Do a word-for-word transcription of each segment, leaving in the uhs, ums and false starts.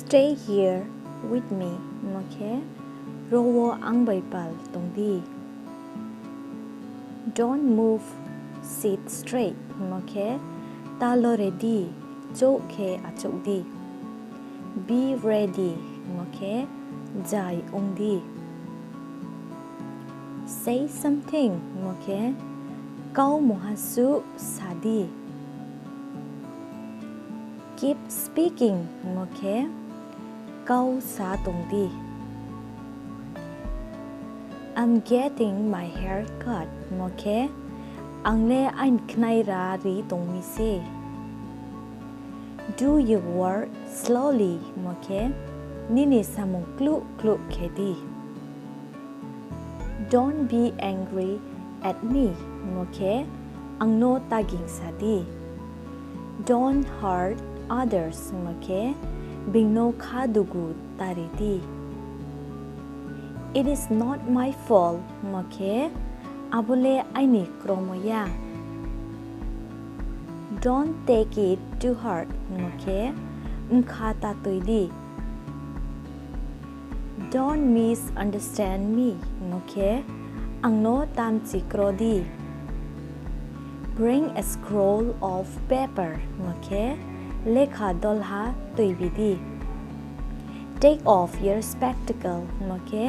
Stay here with me hingmo khe, ro wo ang bai pal tong di. Don't move, sit straight hingmo khe, ta lore di, chouh khe achouh di. Be ready hingmo khe, zai ong di. Say something hingmo khe, kau mungha suh sa di. Keep speaking hingmo khe, kau sa tong di. I'm getting my hair cut hingmo khe, ang le aini khnai ra ri tong mi se. Do your work slowly hingmo khe, nini samung kluh kluh khe di. Don't be angry at me hingmo khe, ang no ta gingsa di. Don't hurt others hingmo khe, being no kha dugu ta ri di. It is not my fault hingmo khe, abo le aini kromo ya. Don't take it too hard hingmo khe, bkha ta tui di. Don't misunderstand me hingmo khe, ang no ta mchi kro di. Bring a scroll of paper hingmo khe, lekha dolha tuibi di. Take off your spectacle hingmo khe,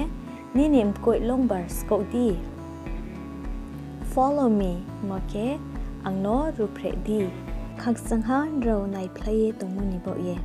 nini mkoih longbar skouh di. Follow me hingmo khe, ang no ruhphreh di. Khakchangha nrao naiphlai ye tongmo ni baoh ye.